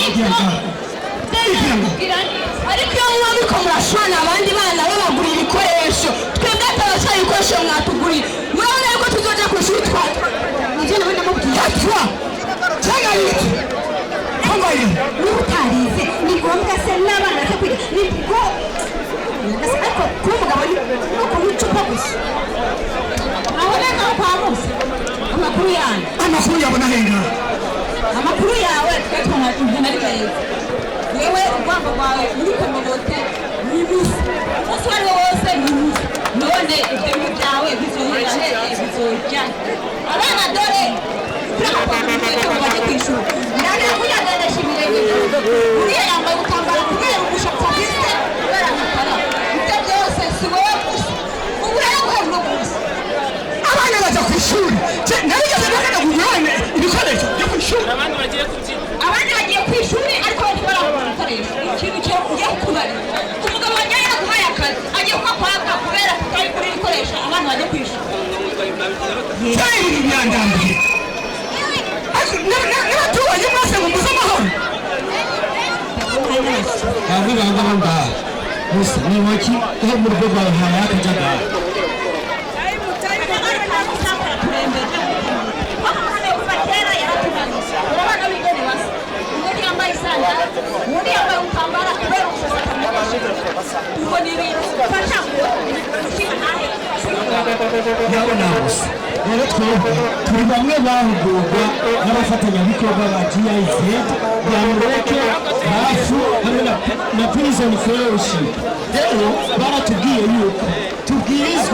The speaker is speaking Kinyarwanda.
Ariko Ariko iyo muba muriko murashwana, abandi bana babagurira ibikoresho, twebwe atabasha ibikoresho mwatuguriye, murabona yuko tuzoja ku ishuri twa Nivyo nawe ndamubwira. Tatwa cyangwa kombaye. Niba utarize ni ngombwa se n'abana bake kwiga? Ni bwo, ariko kuba umugabo ni no kunywa icupa gusa. Aho neza aho kwa Musa, amakuru yanyu? Amakuru yabona henga? Amakuru yawe twe tubona ibintu ari meza. Wewe urwango rwawe muri communauté ni musa, umunsi uwo ari wo wose ni musa. None ibyo bintu byawe bizohera hehe? Bizojya abana dore kuri ngo bajye ku ishuri. Nane kuyaganisha ibirenge, uriya yambaye ubutambara kubera umushatsi afise, kubera amakara. Ibyo byose si wowe gusa, ubu rero guhera uno munsi Abana baja ku ishuri. Narigeze ndakana kugura ibikoresho byo ku ishuri. Abandi bagiye kubyina. Abandi bagiye ku ishuri, ariko bo ntibarabona ibikoresho. Ikintu cyo ugiye kukubarira, umugabo wagiye yaguhaye akazi agiye kukakwaka kubera kutari kuri ibikoresho abana bajya ku ishuri. Cyari ibintu byandambiye, ariko n'abaturanyi mwese ngo muze amahoro. Bamwe banga ngaha gusa ni waki aho mu rugo rwawe habaye akajagari. Akagari ka Musa karaturembeje kuva kera, yaratunaniye. Urabona b'ingene basa: umwe yambaye isandari, undi yambaye umutambara kubera ubushobozi atamukoresheje. Ubwo ni ibintu ufasha gushinga ntahe. Ndabona gusa rero twebwe turi bamwe bahugurwa n'abafatanyabikorwa ba GIZ, Bamureke Hafu hamwe na Prison Fellowship. Rero baratubwiye yuko tubwirizwa